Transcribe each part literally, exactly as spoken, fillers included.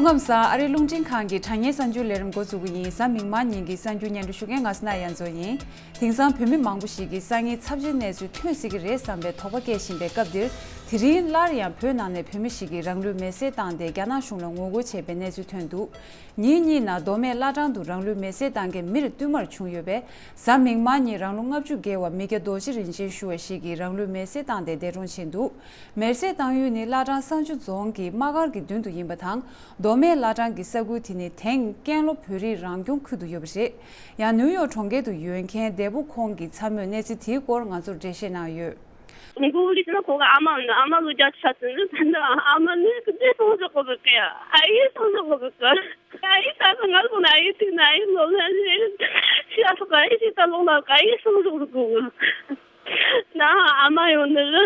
སྐུ་ཁམས་བཟང་། ཨ་རིའི་རླུང་འཕྲིན་ཁང་གི་དྲ་བརྙན་གསར་འགྱུར་ལས་རིམ་འགོ་འཛུགས་ཀྱི་ཡིན། གཟའ་མིག་དམར་ཉིན་གྱི་གསར་འགྱུར་སྙན་སྒྲོན་ཞུ་མཁན་ང་སི་ན་ཡ་མཚོ་ཡིན། དེང་སང་བོད་མི་མང་པོ་ཞིག་གིས་སང་ཉིན་ཚབས་ཆེའི་གནས་ཚུལ་ཐོན་སྲིད་ཀྱི་རེད་བསམ་པའི་དོགས་པ་སྐྱེ་བཞིན་པའི་སྐབས་འདིར། དེ་རིང་སླར་ཡང་བོད་ནང་ནས་བོད་མི་ཞིག་གིས་རང་ལུས་མེར་སྲེག་བཏང་སྟེ་རྒྱ་ནག་གཞུང་ལ་ངོ་རྒོལ་བྱས་པའི་གནས་ཚུལ་ཐོན་འདུག་ཉིན་གཉིས་ནང་མདོ་སྨད་བླ་བྲང་དུ་རང་ལུས་མེར་སྲེག་བཏང་མཁན་མི་རེ་བསྟུད་མར་བྱུང་ཡོད་པས། གཟའ་མིག་དམར་ཉིན་རང་ལོ་ལྔ་བཅུ་བརྒལ་བ་མི་སྐྱ་རྡོ་རྗེ་རིན་ཆེན་ཞུ་བ་ཞིག་གིས་རང་ལུས་མེར་སྲེག་བཏང་སྟེ་འདས་གྲོངས་ཕྱིན་འདུག་མེར་སྲེག་བཏང་ཡུལ་ནི་བླ་བྲང་བསང་ཆུ་རྫོང་གི་དམག་སྒར་གྱི་མདུན་དུ་ཡིན་པ་དང་། མདོ་སྨད་བླ་བྲང་གི་ས་ཁུལ་དེ་ནི་དེང་ཀན་ལྷོ་བོད་རིགས་རང་སྐྱོང་ཁུལ་དུ་ཡོད་པ་རེད། ཡང་ནིའུ་ཡོག་གྲོང་ཁྱེར་དུ་ཡོད་མཁན་འདས་པོ་ཁོང་གི་ཚ་མོས་གནས་ཚུལ་དེའི་སྐོར་ང་ཚོར་འགྲེལ་བཤད་གནང་ཡོད། ངུ་ལི་ན་ཁོ་ག་ཨ་མ་ནི་ཨ་མ་ལོ་རྒྱ་ཆ་ཚུན་རི་ཕན་ད་ཨ་མ་ནི་ཀི་ཏེ་སོང་ཟོག་གོ་གི་ཡ། ཨ་ཡེ་སོང་ཟོག་གོ་གི། ཨ་ཡེ་ད་ང་ལོ་ན་ཨ་ཡེ་ཏི་ན་ཨ་ཡེ་ལོ་ལ་ནི་ཤི་ཨ་སོ་ག་ཨ་ཡེ་ཏི་ད་ལོ་ལ་ག་ཨ་ཡེ་སོང་ཟོག་གོ་གི། ན་ཨ་མ་ཡོད་ནི་རི་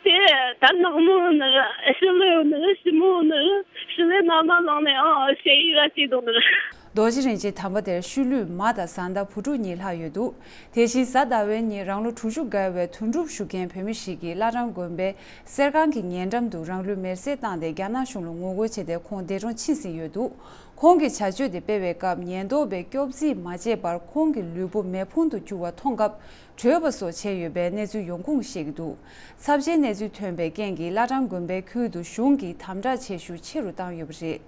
ཏེ་ད་ནག་མོ་ཡོད་ནི་རི་ཤི་ལོ་ཡོད་ནི་རི་ཤི་མོ་ཡོད་ནི་རི་ཤི་ལེ་ན་མ་ལང་ནི་ཨ་ཤེ་ཡི་ར་ཅི་དོ་ནི་རི། རྡོ་རྗེ་རིན་ཆེན་དམ་པ་དེར་ཤུལ་ལུས་མ་དང་བཟའ་ཟླ་བུ་ཕྲུག་གཉིས་ལྷག་ཡོད་འདུག་དེ་བཞིན་གཟའ་ཟླ་བའི་ཉིན་རང་ལོ་དྲུག་ཅུ་བརྒལ་བའི་དོན་གྲུབ་ཞུ་མཁན་བོད་མི་ཞིག་གིས་བླ་བྲང་དགོན་པའི་གསེར་ཁང་གི་ཉེ་འགྲམ་དུ་རང་ལུས་མེར་སྲེག་བཏང་སྟེ་རྒྱ་ནག་གཞུང་ལ་ངོ་རྒོལ་བྱས་ཏེ་ཁོང་འདས་གྲོངས་ཕྱིན་ཟིན་ཡོད་འདུག་ཁོང་གི་བྱ་སྤྱོད་དེ་སྤེལ་བའི་སྐབས་ཉེན་རྟོག་པས་སྐྱོབ་རྩིས་མ་བྱས་པར་ཁོང་གི་ལུས་པོ་མེ་ཕུང་དུ་གྱུར་བ་མཐོང་སྐབས་བྲོས་པ་སོགས་བྱས་ཡོད་པའི་གནས་ཚུལ་ཡོང་ཁུངས་བཤད་ཀྱི་འདུག་ཚབས་ཆེའི་གནས་ཚུལ་ཐོན་པའི་རྐྱེན་གྱིས་བླ་བྲང་དགོན་པའི་ཁུལ་དུ་གཞུང་གིས་དམ་དྲག་བྱེད་ཤུགས་ཆེ་རུ་བཏང་ཡོད་པ་རེད།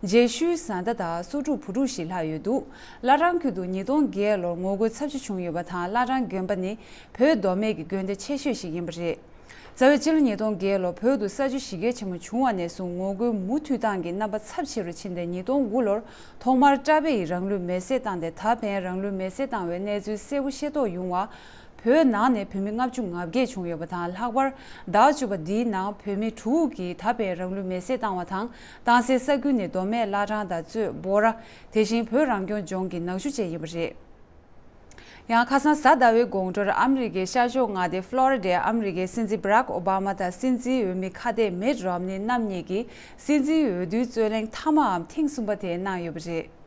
རྗེས་ཤུལ་བཟའ་ཟླ་དང་སོ་ཕྲུག་བུ་ཕྲུག་ཞིག་ལྷག་ཡོད་འདུག་བླ་བྲང་ཁུལ་དུ་ཉིས་སྟོང་བརྒྱད་ལོར་ངོ་རྒོལ་ཚབས་ཆེ་བྱུང་ཡོད་པ་དང་། བླ་བྲང་དགོན་པ་ནི་བོད་མདོ་སྨད་ཀྱི་དགོན་སྡེ་ཆེ་ཤོས་ཤིག་ཡིན་པ་རེད། རྩ་བའི་སྤྱི་ལོ་ཉིས་སྟོང་བརྒྱད་ལོར་བོད་དུ་ས་བྱི་ཞི་རྒོལ་ཆེན་མོ་བྱུང་བ་ནས་བཟུང་ངོ་རྒོལ་མུ་མཐུད་བཏང་གི་རྣམ་པ་ཚབས་ཆེ་རུ་ཕྱིན་ཏེ། ཉིས་སྟོང་དགུ་ལོར་ཐོག་མར་བཀྲ་བྷེ་ཡིས་རང་ལུས་མེར་སྲེག་བཏང་སྟེ། ད་ཕན་རང་ལུས་མེར་སྲེག་བཏང་བའི་གནས་ཚུལ་གསལ་པོ་ཤེས་རྟོགས་ཡོང་བ། བོད་ནང་ནས་བོད་མི་ལྔ་བཅུ་ང་བརྒྱད་བྱུང་ཡོད་པ་དང་། ལྷག་པར་ཟླ་བ་བཅུ་པ་འདིའི་ནང་བོད་མི་དྲུག་གིས་ད་ཕན་རང་ལུས་མེར་སྲེག་བཏང་བ་དང་། བཏང་སའི་ས་ཁུལ་ནི་མདོ་སྨད་བླ་བྲང་དང་གཙོས་སྦོ་ར། དེ་བཞིན་བོད་རང་སྐྱོང་ལྗོངས་ཀྱི་ནག་ཆུ་བཅས་ཡིན་པ་རེད། ཡང་ཁ་སང་གཟའ་ཟླ་བའི་དགོང་དྲོར་ཨ་མི་རི་ཀའི་ཤར་ཕྱོགས་མངའ་སྡེ་ཕློ་རི་ཌའི་ཨ་མི་རི་ཀའི་སྲིད་འཛིན་བྷ་རག་ཨོ་བྷ་མ་དང་སྲིད་འཛིན་འོས་མི་ཁ་གཏད་མིད་རོམ་ནི་རྣམ་གཉིས་ཀྱིས་སྲིད་འཛིན་འོས་བསྡུའི་རྩོད་གླེང་མཐའ་མའམ་ཐེངས་གསུམ་པ་དེ་གནང་ཡོད་པ་རེད།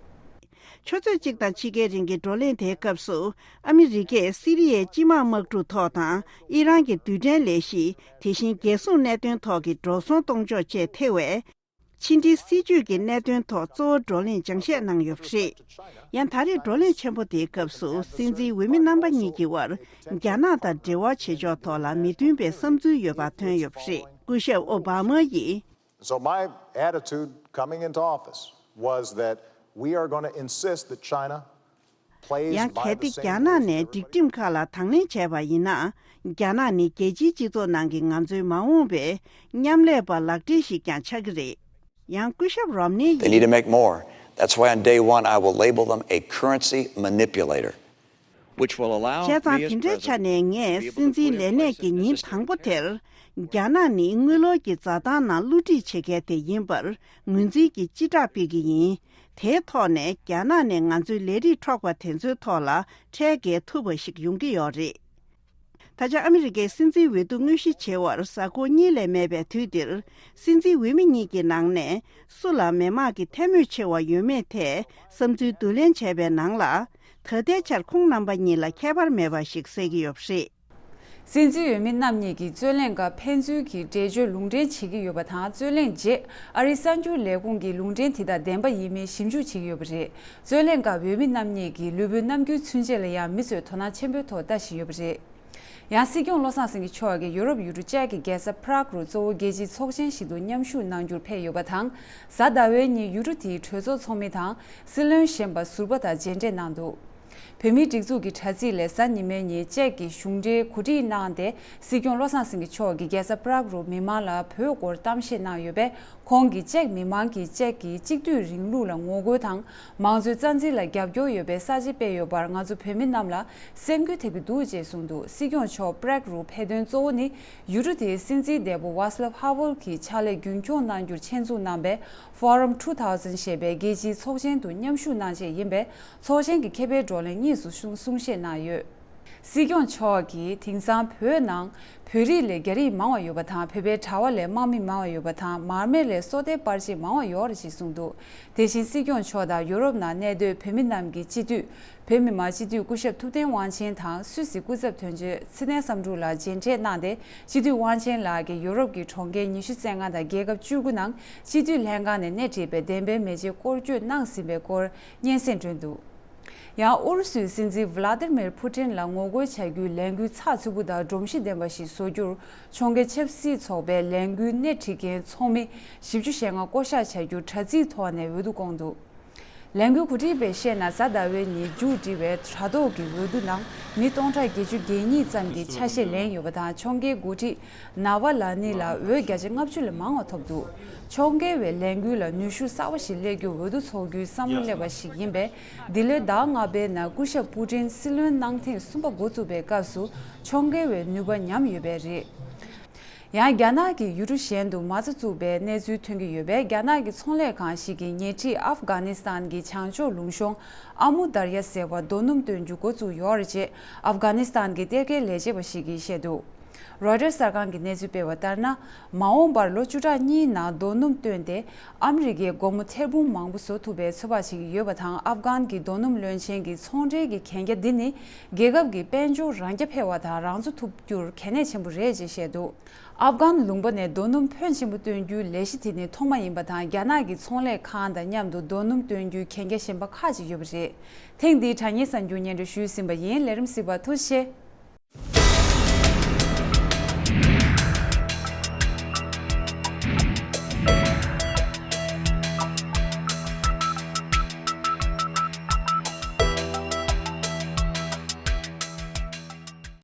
ཆུ་ཚོད་གཅིག་དང་ཕྱེད་ཀའི་རིང་གི་བགྲོ་གླེང་དེའི་སྐབས་སུ། ཨ་མི་རི་ཀས་སི་རི་ཡའི་སྤྱི་དམངས་དམག་འཁྲུག་ཐོག་དང་། ཨི་རན་གྱི་རྡུལ་ཕྲན་ལས་གཞི། དེ་བཞིན་རྒྱལ་སྲུང་གནད་དོན་ཐོག་གི་འགྲོ་སོང་གཏོང་ཕྱོགས་བཅས་ཐེ་བའི་ཕྱི་འབྲེལ་སྲིད་ཇུས་ཀྱི་གནད་དོན་ཐོག་གཙོ་བོ་བགྲོ་གླེང་སྦྱང་བཤད་གནང་ཡོད་པ་རེད། ཡང་ད་རེས་བགྲོ་གླེང་ཆེན་པོ་དེའི་སྐབས་སུ། སྲིད་འཛིན་འོས་མི་རྣམ་པ་གཉིས་ཀྱི་དབར་རྒྱ་ནག་དང་འབྲེལ་བ་བྱེད་ཕྱོགས་ཐོག་ལ་མི་མཐུན་པའི་བསམ་ཚུལ་ཡོད་པ་ཐོན་ཡོད་པ་རེད། སྐུ་ཞབས་ཨོ་བྷ་མ་ཡིས། So my attitude coming into office was that we are going to insist that China plays by the same rules. ཡང་གལ་ཏེ་རྒྱ་ནག་ནས་སྒྲིག་ཁྲིམས་ཁག་ལ་དང་ལེན་བྱས་པ་ཡིན་ན། རྒྱ་ནག་ནི་རྒྱལ་སྤྱིའི་སྤྱི་ཚོགས་ནང་གི་ང་ཚོའི་མ་འོངས་པའི་མཉམ་ལས་པ་ལག་སྦྲེལ་ཞིག་ཀྱང་ཆགས་ཀྱི་རེད། ཡང་སྐུ་ཞབས་རོམ་ནི་They need to ཡིས། Make more. That's why on day one I will label them a currency manipulator. Which will allow བྱས་ཙང་། me as དེ་འདྲའི་ཆ་president ནས་ངས་སྲིད་འཛིན་ལས་གནས་ཀྱི་ཉིན་དང་པོ་དེར། རྒྱ་ནག་ནི་དངུལ་ལོར་གྱི་འཛའ་ཐང་ནང་བསླུ་བྲིད་བྱེད་མཁན་དེ་ཡིན་པར་ངོས་འཛིན་གྱི་སྤྱི་བསྒྲགས་སྤེལ་གྱི་ཡིན། དེའི་ཐོག་ནས་རྒྱ་ནག་ནས་ང་ཚོའི་ལས་རིགས་འཕྲོག་པ་དེ་ཚོའི་ཐོག་ལ་ཁྲལ་འགེལ་ཐུབ་པ་ཞིག་ཡོང་གི་ཡོད་རེད། ད་ཆ་ཨ་མི་རི་ཀའི་སྲིད་འཛིན་འོས་བསྡུ་དངོས་གཞི་བྱེད་པར་གཟའ་འཁོར་གཉིས་ལས་མེད་པའི་དུས་འདིར། སྲིད་འཛིན་འོས་མི་གཉིས་ཀྱི་ནང་ནས་སུ་ལ་མི་མང་གི་ཐལ་མོ་ཆེ་བ་ཡོད་མེད་ཐད་བསམ་ཚུལ་བསྡུ་ལེན་བྱས་པའི་ནང་ལ། ད་ལྟའི་ཆར་ཁོང་རྣམ་པ་གཉིས་ལ་ཁྱད་པར་མེད་པ་ཞིག་གསལ་གྱི་ཡོད་པ་རེད། སྲིད་འཛིན་འོས་མི་རྣམ་གཉིས་ཀྱིས་རྩོད་གླེང་སྐབས་ཕན་ཚུན་གྱི་འགྲེལ་བརྗོད་ལུང་འདྲེན་བྱེད་ཀྱི་ཡོད་པ་དང་། རྩོད་གླེང་རྗེས་ཨ་རིའི་གསར་འགྱུར་ལས་ཁུངས་ཀྱིས་ལུང་འདྲེན་དེ་དག་བདེན་པ་ཡིན་མིན་ཞིབ་འཇུག་བྱེད་ཀྱི་ཡོད་པ་རེད། རྩོད་གླེང་སྐབས་འོས་མི་རྣམ་གཉིས་ཀྱིས་ལུས་པོའི་རྣམ་འགྱུར་ཚུན་ཆད་ལ་ཡང་མི་ཚོས་དོ་སྣང་ཆེན་པོས་ཐོག་ལྟ་བཞིན་ཡོད་པ་རེད། ཡང་སྲིད་སྐྱོང་བློ་བཟང་སེང་གེ་མཆོག་གིས་ཡོ་རོབ་ཡུལ་གྲུ་ཅེཀ་གི་རྒྱལ་ས་པ་རག་རུ་གཙོ་བོ་རྒྱལ་སྤྱིའི་ཚོགས་ཆེན་ཞིག་ཏུ་མཉམ་ཞུགས་གནང་རྒྱུར་ཕེབས་ཡོད་པ་དང་། གཟའ་ཟླ་བའི་ཉིན་ཡུལ་གྲུ་དེའི་གྲོས་ཚོགས་ཚོགས་མི་དང་། སྲིད་བློན་གཞོན་པ་ཟུར་པ་དང་མཇལ་འཕྲད་གནང་འདུག་བོད་མིའི་སྒྲིག་འཛུགས་ཀྱི་དྲ་ཚིགས་ལས་གཟའ་ཉི་མའི་ཉིན་ཅེཀ་གི་གཞུང་འབྲེལ་གོ་སྒྲིག་གནང་སྟེ། སྲིད་སྐྱོང་བློ་བཟང་སེང་གེ་མཆོག་གིས་རྒྱལ་ས་པ་རག་རུ་མི་མང་ལ་བོད་སྐོར་གཏམ་བཤད་གནང་ཡོད་པས། ཁོང་གིས་ཅེཀ་མི་མང་གིས་ཅེཀ་གི་གཅིག་སྡུད་རིང་ལུགས་ལ་ངོ་རྒོལ་དང་། མང་གཙོའི་རྩ་འཛིན་ལ་རྒྱབ་སྐྱོར་ཡོད་པའི་གསར་བརྗེ་སྤེལ་ཡོད་པར་ང་ཚོ་བོད་མི་རྣམས་ལ་སེམས་འགུལ་ཐེབས་ཀྱི་འདུག་ཅེས་གསུངས་འདུག་སྲིད་སྐྱོང་མཆོག་པ་རག་རུ་ཕེབས་དོན་གཙོ་བོ་ནི། ཡུལ་གྲུ་དེའི་སྲིད་འཛིན་འདས་པོ་ཝཱ་སི་ལབ་ཧ་ཝེལ་གྱི་ཕྱག་ལས་རྒྱུན་འཁྱོངས་གནང་རྒྱུར་ཆེད་འཛུགས་གནང་པའི་Forum two thousand ཞེས་པའི་རྒྱལ་སྤྱིའི་ཚོགས་ཆེན་དུ་མཉམ་ཞུགས་གནང་ཆེད་ཡིན་པས། ཚོགས་ཆེན་གྱི་ཁེ་ཕན་བགྲོ་གླེང་དངོས་སུ་གསུང་གསུང་བཤད་གནང་ཡོད། སྲིད་སྐྱོང་མཆོག་གིས་དེང་སང་བོད་ནང་བོད་རིགས་ལས་རྒྱ་རིགས་མང་བ་ཡོད་པ་དང་། བོད་པའི་གྲྭ་བ་ལས་དམག་མི་མང་བ་ཡོད་པ་དང་། མར་མེ་ལས་སོ་ལྟའི་པར་ཆས་མང་བ་ཡོད་རེད་ཅེས་གསུངས་འདུག། དེ་བཞིན་སྲིད་སྐྱོང་མཆོག་དང་ཡུ་རོབ་ནང་གནས་སྡོད་བོད་མི་རྣམས་ཀྱི་སྤྱི་འཐུས། བོད་མི་མང་སྤྱི་འཐུས་སྐུ་ཞབས་ཐུབ་བསྟན་དབང་ཆེན་དང་སུད་སི་སྐུ་ཚབ་དོན་གཅོད་ཚེ་བརྟན་བསམ་འགྲུབ་ལགས་མཇལ་འཕྲད་གནང་སྟེ། སྤྱི་འཐུས་དབང་ཆེན་ལགས་ཀྱིས་ཡུ་རོབ་ཀྱི་གྲོང་ཁྱེར་ཉི་ཤུ་རྩ་ལྔ་དང་རྒྱལ་ཁབ་བཅུ་དགུ་ནང་སྤྱི་འཐུས་ལྷན་ཁང་ནས་སྣེ་ཁྲིད་པའི་བདེན་པའི་མེ་ལྕེ་སྐོར་སྐྱོད་གནང་ཟིན་པའི་སྐོར་སྙན་སེང་བསྒྲོན་འདུག། ཡང་ཨུ་རུ་སུའི་སྲིད་འཛིན་ཝ་ལ་ཏི་མིར་ཕུ་ཏིན་ལ་ངོ་རྒོལ་བྱ་རྒྱུའི་ལས་འགུལ་ཚགས་ཚུད་པོ་དང་སྒྲོམ་གཞི་ལྡན་པ་ཞིག་བཟོ་རྒྱུར། ཕྱོགས་འགལ་ཆབ་སྲིད་ཚོགས་པའི་ལས་འགུལ་སྣེ་ཁྲིད་མཁན་ཚོགས་མི་བཞི་བཅུ་ཞེ་ལྔ་བསྐོ་གཞག་བྱ་རྒྱུ་དྲ་ཚིགས་ཐོག་ནས་འོས་བསྡུ་བསྐོངས་འདུག། ལས་འགུལ་གོ་སྒྲིག་པས་བཤད་ན། གཟའ་ཟླ་བའི་ཉིན་མཇུག་སྒྲིལ་བའི་དྲ་ཐོག་གི་འོས་བསྡུ་ནང་མི་སྟོང་ཕྲག་བརྒྱད་ཅུ་གྱ་གཉིས་ཙམ་གྱིས་ཆ་ཤས་ལེན་ཡོད་པ་དང་། ཕྱོགས་འགལ་འགོ་ཁྲིད་ནཱ་ཝ་ལ་ནི་ལ་འོས་བརྒྱ་ཆ་ལྔ་བཅུ་ལས་མང་བ་ཐོབ་འདུག། ཕྱོགས་འགལ་བའི་ལས་འགུལ་ལ་ནུས་ཤུགས་གསར་པ་ཞིག་སླེབས་རྒྱུར་འོས་བསྡུ་ཚོགས་རྒྱུའི་བསམ་བློ་སླེབས་པ་ཞིག་ཡིན་པས། འདི་ལོའི་ཟླ་ལྔ་པའི་ནང་སྐུ་ཞབས་པུ་ཏིན་སྲིད་བློན་གནང་ཐེངས་གསུམ་པ་འགོ་བཙུགས་པའི་སྐབས་སུ་ཕྱོགས་འགལ་བའི་ནུས་པ་ཉམས་ཡོད་པས་རེད། ཡང་རྒྱ་ནག་གིས་ཡུལ་གྲུ་གཞན་དུ་མ་རྩ་བཙུགས་པའི་གནས་ཚུལ་ཐོན་གྱི་ཡོད་པས། རྒྱ་ནག་གི་ཚོང་ལས་ཁང་ཞིག་གིས་ཉེ་འཁྲིས་ཨབ་གྷ་ནི་སི་ཐན་གྱི་བྱང་ཕྱོགས་ལུང་གཤོང་ཨ་མུ་དར་ཡ་ཟེར་བར་རྡོ་སྣུམ་བཏོན་རྒྱུ་འགོ་བཙུགས་ཡོད་རེད་ཅེས་ཨབ་གྷ་ནི་སི་ཐན་གྱི་གཏེར་ཁའི་ལས་བྱེད་པ་ཞིག་གིས་བཤད་འདུག། རོའི་ཊར་གསར་ཁང་གིས་གནས་ཚུལ་སྤེལ་བ་ལྟར་ན། མ་འོངས་པར་ལོ་བཅུ་ཕྲག་གཉིས་ནང་རྡོ་སྣུམ་བཏོན་ཏེ། ཨ་མི་རི་ཀའི་སྒོར་མོ་ཐེར་འབུམ་མང་པོ་བཟོ་ཐུབ་པའི་ཚོད་དཔག་བྱེད་ཀྱི་ཡོད་པ་དང་། ཨབ་གྷན་གྱི་རྡོ་སྣུམ་བློན་ཆེན་གྱི་ཚོང་འབྲེལ་གྱི་གན་རྒྱ་འདི་ནི། རྒྱལ་ཁབ་ཀྱི་དཔལ་འབྱོར་རང་རྐྱ་འཕེར་བ་དང་རང་འཚོ་ཐུབ་རྒྱུར་གལ་གནད་ཆེན་པོ་རེད་ཅེས་བཤད་འདུག། ཨབ་གྷན་ལུང་པ་ནས་རྡོ་སྣུམ་ཕོན་ཆེན་པོ་བཏོན་རྒྱུའི་ལས་གཞི་དེ་ནི་ཐོག་མ་ཡིན་པ་དང་། རྒྱ་ནག་གི་ཚོང་ལས་ཁང་དང་མཉམ་དུ་རྡོ་སྣུམ་བཏོན་རྒྱུའི་གན་རྒྱ་གཞན་པ་ཁག་ཅིག་ཡོད་པ་རེད། ཐེངས་འདིའི་དྲ་བརྙན་གསར་འགྱུར་སྙན་སྒྲོན་ཞུས་ཟིན་པ་ཡིན། ལས་རིམ་གཟིགས་པར་ཐུགས་རྗེ་ཆེ།